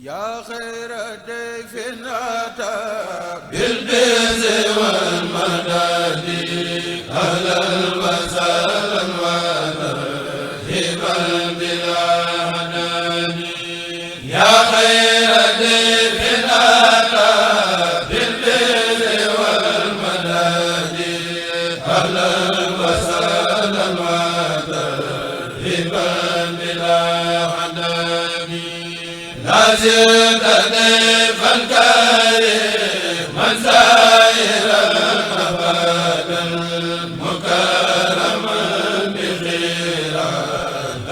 yaa xayra dayfin ataa bil birri wal madadi ahlan wa sahlan wa tarhiban bilaa hadani yaa xayra dayfin ataa bil birri wal madadi ahlan wa sahlan wa tarhiban bilaa hadani زدت ضيفا كريما زائرا ابدا مكرما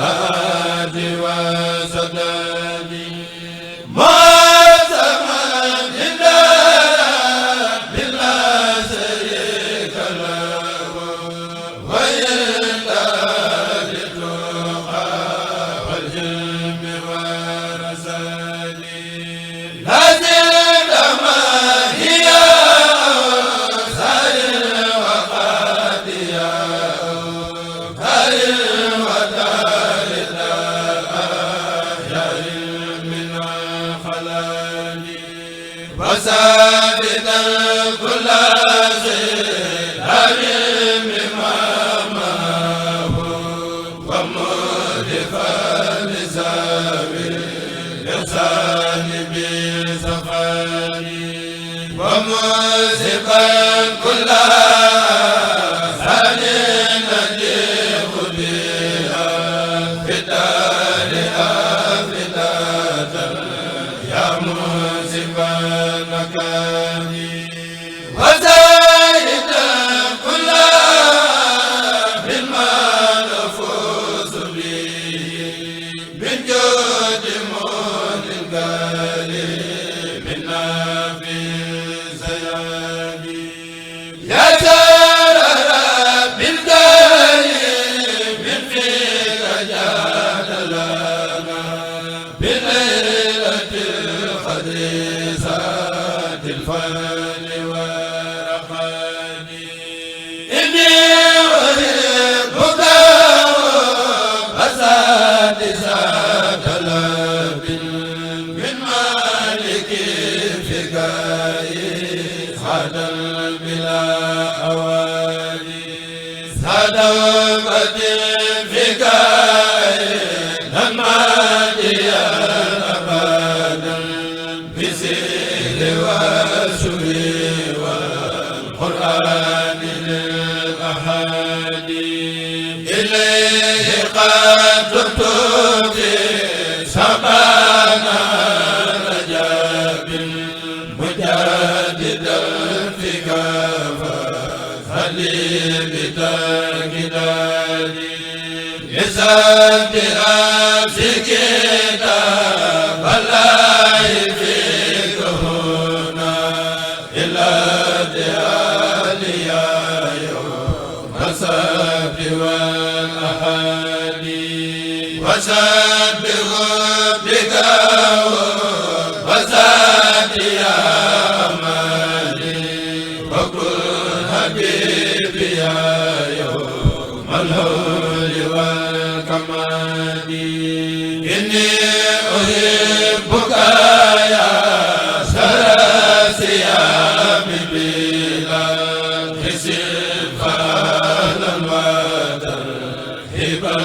بخيرات وسداد معظما لله بلا شريك له وينتهى للتقى والجنب وسابدا كل خير هرم إمامه ومولفا لزاوي الإحسان بسفاري وموسقا كل هل نجيب بها في الدار آفدة يا موسقا مكاني وزايد كل بالمنفوس به من جود مول الكريم منا في زيادي يا ترى بالكريم من فيك جاد لنا بليلة القدر الفن ورقاني إني أحبك وأسعد ذات لب من مالك فكاي هذا بلا أواني صدقت فكاي لما ديا أبدا بسير والشري والقرآن للأحادي إليه قد تبت سبانا رجاب مجددا في كافة خليل بتاكدادي لسان في كتاب الله فيك هنا إلى ديالي يوم السبت والأحادي وسبح بك وساتي يا أمالي وكن حبيبي يا يوم الهول والكمال إني أحبك يا سراسي يا بلا حسن فعلا وترهبا